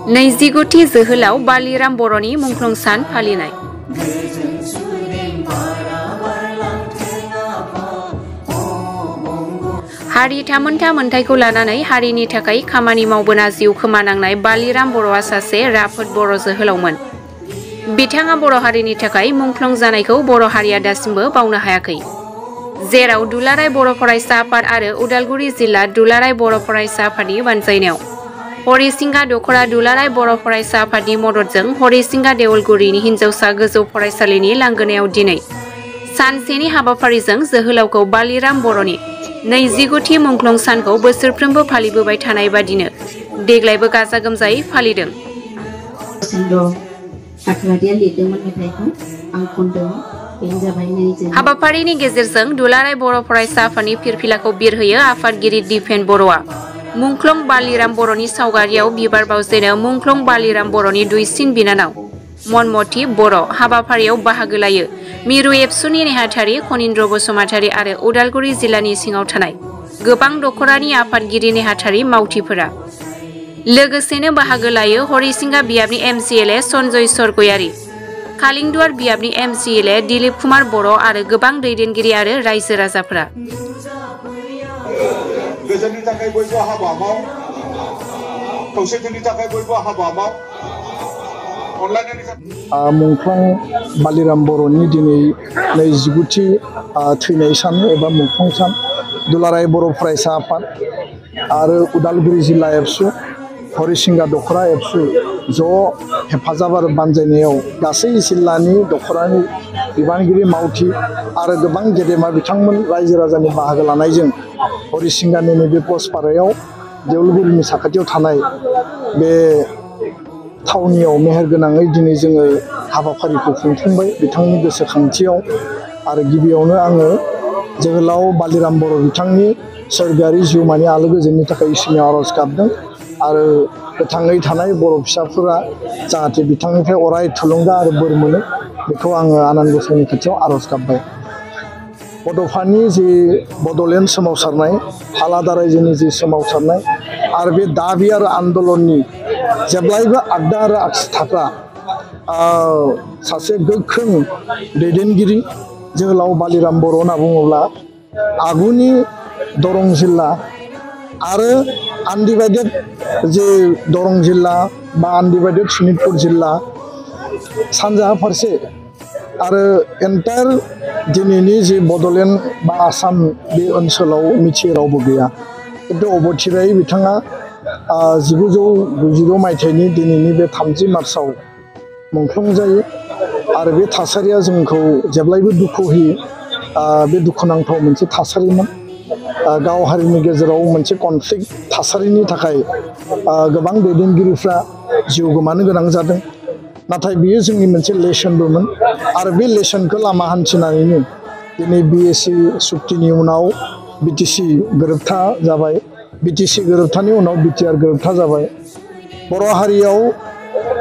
नैजिगुथि जोहोलाव बालिराम बर'नि मुंख्लं सान फालिनाय। हारि थामोनथा मोनथाइखौ लानानै हारिनि थाखाय खामानि मावबोना जिउ खोमानांनाय बालिराम बर'आ सासे राफोद बर' जोहोलावमोन। बिथाङा बर' हारिनि थाखाय मुंख्लं जानायखौ बर' हारिया दासिमबो बावनो हायाखै। जेराव दुलाराय बर' फरायसा आफाद आरो उदालगुरि जिल्ला दुलाराय बर' फरायसा आफादनि बानजायनायाव हरिसिंगा दख'रा दुलाराय बर' फरायसा आफादनि मददजों हरिसिंगा देवलगुरिनि हिनजावसा गोजौ फरायसालिनि लांगोनायाव दिनै सानसेनि हाबाफारिजों जोहोलावखौ बालिराम बर'नि नैजिगुथि मुंख्लं सानखौ बोसोरफ्रोमबो फालिबोबाय थानाय बादिनो देग्लायबो गाजा गोमजायै फालिदों। हाबाफारिनि गेजेरजों दुलाराय बर' फरायसा आफादनि फिरफिलाखौ बिरहोयो आफादगिरि दिपेन बर'आ। मुंख्लं बालिराम बर'नि सावगारियाव बिबार बावजेनो मुंख्लं बालिराम बर'नि दुइसिन बिनानाव मनमति बर'। हाबाफारियाव बाहागो लायो मिरु एबसुनि नेहाथारि खनिन्द्र बसुमतारी आरो उदालगुरि जिल्लानि सिङाव थानाय गोबां दख'रानि आफादगिरि नेहाथारि मावथिफोरा। लोगोसेनो बाहागो लायो हरिसिंगा बियाबनि MCLA सनजय सरगयारी, कालिंदुवार बियाबनि MCLA दिलीप कुमार बर' आरो गोबां दैदेनगिरि आरो रायजो राजाफोरा। गोजोननि थाखाय बयबो हाबा माव, खौसेथिनि थाखाय बयबो हाबा माव। मुंख्लं बालिराम बर'नि दिनै नैजिगुथि थैनाय सान एबा मुंख्लं सान दुलाराय बर' फरायसा आफाद आरो उदालगुरि जिल्ला एबसु हरिसिंगा दख'रा एबसु ज' हेफाजाब आरो बानजायनायाव गासै जिल्लानि दख'रानि बिबानगिरि मावथि आरो गोबां गेदेमा बिथांमोन रायजो राजानि बाहागो लानायजों हरिसिंगानि नैबे पस्टपारायाव देवलगुरिनि साखाथियाव थानाय बे थावनियाव मेहेरगोनाङै दिनै जोङो हाबाफारिखौ खुंफुंबाय बिथांनि गोसोखांथियाव। आरो गिबियावनो आङो जोहोलाव बालिराम बर' बिथांनि सोरगोआरि जिउमानि आलो गोजोननि थाखाय इसोरनियाव आर'ज गाबदों आरो गोथाङै थानाय बर' फिसाफोरा जाहाथे बिथांनिफ्राय अराय थुलुंगा आरो बोर मोनो बेखौ आङो आनान गसाइनि खाथियाव आर'ज गाबबाय। बड'फानि जि बड'लेण्ड सोमावसारनाय आलादा रायजोनि जि सोमावसारनाय आरो बे दाबि आरो आन्दलननि जेब्लायबो आगदा आरो आगसि थाग्रा सासे गोख्रों दैदेनगिरि जोहोलाव बालिराम बर' होनना बुङोब्ला आगुनि दरं जिल्ला आरो आनडिभाइडेड जे दरं जिल्ला बा आनडिभाइडेड सनितपुर जिल्ला सानजाहा फारसे आरो एन्टायर दिनैनि जे बड'लेण्ड बा आसाम बे ओनसोलाव मिथियै रावबो गैया। खिन्थु अबथिरायै बिथाङा 1992 मायथाइनि दिनैनि बे 30 मार्चआव मुंख्लं जायो आरो बे थासारिया जोंखौ जेब्लायबो दुखु होयो। बे दुखुनांथाव मोनसे थासारिमोन। गाव हारिनि गेजेराव मोनसे कनफ्लिक्ट थासारिनि थाखाय गोबां दैदेनगिरिफ्रा जिउ गोमानो गोनां जादों। नाथाय बियो जोंनि मोनसे लेसनबोमोन आरो बे लेसनखौ लामा हान्थिनानैनो दिनै BSc सुक्तिनि उनाव BTC गोरोबथा जाबाय। BTC गोरोबथानि उनाव BTR गोरोबथा जाबाय। बर' हारियाव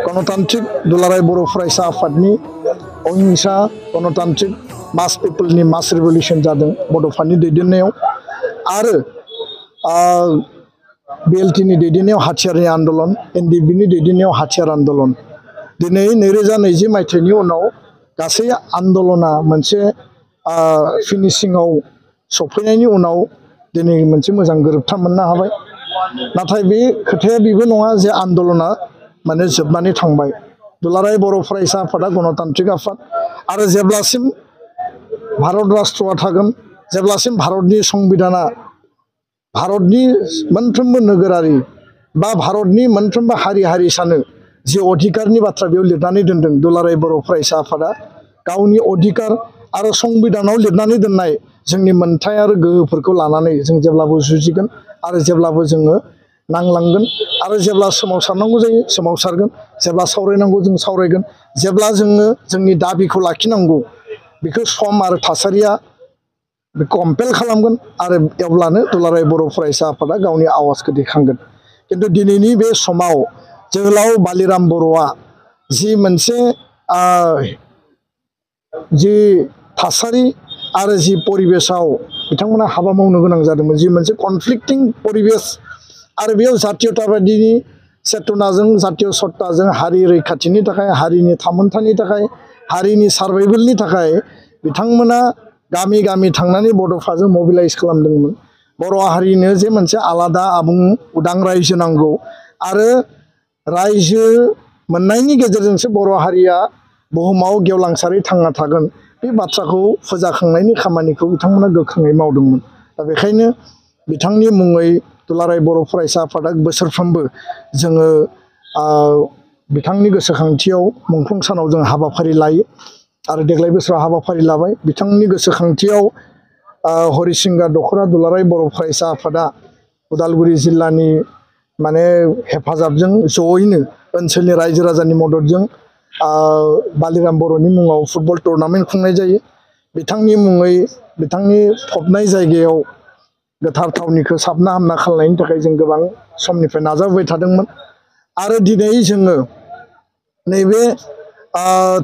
गणतान्त्रिक दुलाराय बर' फरायसा आफादनि अहिंसा गणतान्त्रिक मास पिपोलनि मास रिभलिउसन जादों बड'फानि दैदेननायाव आरो BLTनि दैदेननायाव हाथियारनि आन्दलन, NDBनि दैदेननायाव हाथियार आन्दलन। दिनै 2020 मायथाइनि उनाव गासै आन्दलना मोनसे फिनिशिंआव सफैनायनि उनाव दिनै मोनसे मोजां गोरोबथा मोननो हाबाय। नाथाय बे खोथाया बेबो नङा जे आन्दलना माने जोबनानै थांबाय। दुलाराय बर' फरायसा आफादा गणतान्त्रिक आफाद आरो जेब्लासिम भारत राष्ट्रआ थागोन, जेब्लासिम भारतनि संबिधाना भारतनि मोनफ्रोमबो नोगोरारि बा भारतनि मोनफ्रोमबो हारि हारिसानो जि अधिकारनि बाथ्रा बेयाव लिरनानै दोनदों दुलाराय बर' फरायसा आफादा गावनि अधिकार आरो संबिधानाव लिरनानै दोननाय जोंनि मोन्थाय आरो गोहोफोरखौ लानानै जों जेब्लाबो जुजिगोन आरो जेब्लाबो जोङो नांलांगोन आरो जेब्ला सोमावसारनांगौ जायो सोमावसारगोन, जेब्ला सावरायनांगौ जों सावरायगोन, जेब्ला जोङो जोंनि दाबिखौ लाखिनांगौ बेखौ सम आरो थासारिया कम्पेल खालामगोन आरो अब्लानो दुलाराय बर' फरायसा आफादा गावनि आवाजखौ दैखांगोन। खिन्थु दिनैनि बे समाव जोहोलाव बालिराम बर'आ जि मोनसे जि थासारि आरो जि परिबेसाव बिथांमोना हाबा मावनो गोनां जादोंमोन जि मोनसे कनफ्लिक्टिं परिबेस आरो बेयाव जातीयताबादिनि चेतनाजों जातीय सत्ताजों हारि रैखाथिनि थाखाय हारिनि थामोनथानि थाखाय हारिनि सार्भाइभेलनि थाखाय बिथांमोना गामि गामि थांनानै बड'फाजों मबिलाइज खालामदोंमोन बर' हारिनो जे मोनसे आलादा आबुं उदां रायजो नांगौ आरो रायजो मोननायनि गेजेरजोंसो बर' हारिया बुहुमाव गेवलांसारै थांना थागोन बे बाथ्राखौ फोजाखांनायनि खामानिखौ बिथांमोना गोख्रोङै मावदोंमोन दा बेखायनो बिथांनि मुङै दुलाराय बर' फरायसा आफादा बोसोरफ्रोमबो जोङो बिथांनि गोसोखांथियाव मुंख्लं सानाव जों हाबाफारि लायो आरो देग्लाय बोसोराव हाबाफारि लाबाय बिथांनि गोसोखांथियाव हरिसिंगा दख'रा दुलाराय बर' फरायसा आफादा उदालगुरि जिल्लानि माने हेफाजाबजों जयैनो ओनसोलनि रायजो राजानि मददजों बालिराम बर'नि मुङाव फुटबल टुर्नामेन्ट खुंनाय जायो बिथांनि मुङै बिथांनि फबनाय जायगायाव गोथार थावनिखौ साबना हामना खालामनायनि थाखाय जों गोबां समनिफ्राय नाजाबोबाय थादोंमोन आरो दिनै जोङो नैबे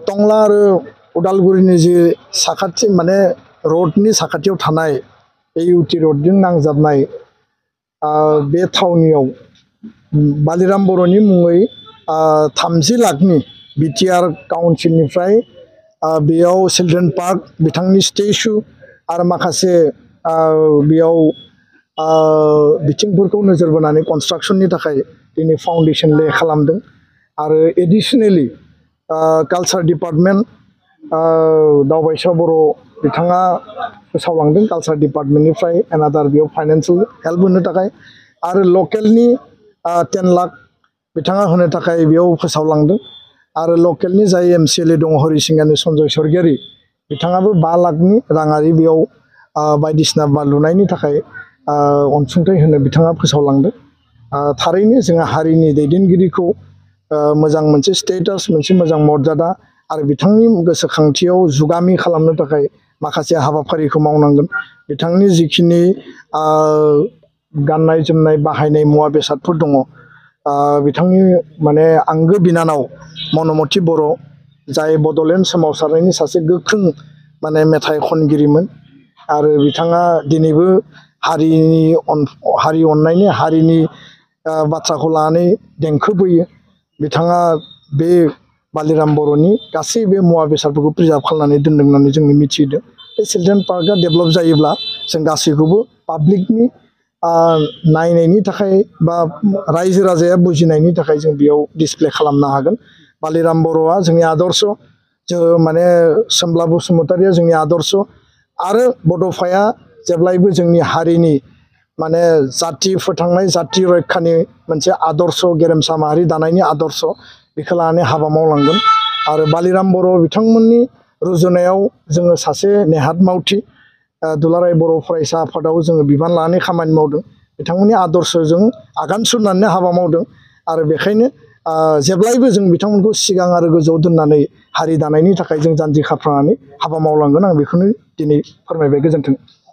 टंला आरो उदालगुरिनि जि साखाथि माने रडनि साखाथियाव थानाय इउटि रडजों नांजाबनाय बे थावनियाव बालिराम बर'नि मुङै 30 लाखनि बिटिआर काउन्सिलनिफ्राय बेयाव चिलड्रेन पार्क बिथांनि स्टेचु आरो माखासे बेयाव बिथिंफोरखौ नोजोर बोनानै कनस्ट्राक्सननि थाखाय दिनै फाउन्डेसन ले खालामदों आरो एडिशनेलि कालचार डिपार्टमेन्ट दावबायसा बर' बिथाङा फोसावलांदों कालचार डिपार्टमेन्टनिफ्राय एनादार बेयाव फाइनान्सियेल हेल्प होनो थाखाय आरो लकेलनि 10 लाख बिथाङा होनो थाखाय बेयाव फोसावलांदों आरो लकेलनि जाय MCLA दङ हरिसिंगानि सन्जय सरगियारि बिथाङाबो 5 लाखनि राङारि बेयाव बायदिसिना लुनायनि थाखाय अनसुंथाइ होनो बिथाङा फोसावलांदों थारैनो जोंहा हारिनि दैदेनगिरिखौ मोजां मोनसे स्टेटास मोनसे मोजां मर्यादा आरो बिथांनि गोसोखांथियाव जुगामि खालामनो थाखाय माखासे हाबाफारिखौ मावनांगोन बिथांनि जिखिनि गाननाय जोमनाय बाहायनाय मुवा बेसादफोर दङ बिथांनि माने आंगो बिनानाव मनमति बर' जाय बड'लेण्ड सोमावसारनायनि सासे गोख्रों माने मेथाइ खनगिरिमोन आरो बिथाङा दिनैबो हारि अननायनि हारिनि बाथ्राखौ लानानै देंखो बोयो बिथाङा बे बालिराम बर'नि गासै बे मुवा बेसादफोरखौ प्रिजार्भ खालामनानै दोनदों होननानै जों मिथिदों बे चिलड्रेन पार्कआ डेभेलप जायोब्ला जों गासैखौबो पाब्लिकनि नायनायनि थाखाय बा रायजो राजाया बुजिनायनि थाखाय जों बेयाव डिसप्ले खालामनो हागोन बालिराम बर'आ जोंनि आदर्श जों माने सोमब्ला बसुमतारिया जोंनि आदर्श आरो बड'फाया जेब्लायबो जोंनि हारिनि माने जाति फोथांनाय जाति रैखानि मोनसे आदर्श गेरेमसा माहारि दानायनि आदर्श बेखौ लानानै हाबा मावलांगोन आरो बालिराम बर' बिथांमोननि रुजुनायाव जोङो सासे नेहाद मावथि दुलाराय बर' फरायसा आफादाव जोङो बिबान लानानै खामानि मावदों बिथांमोननि आदर्शजों आगान सुरनानै हाबा मावदों आरो बेखायनो जेब्लायबो जों बिथांमोनखौ सिगां आरो गोजौआव दोननानै हारि दानायनि थाखाय जों जानजि खाफ्रानानै हाबा मावलांगोन आं बेखौनो दिनै फोरमायबाय गोजोन्थों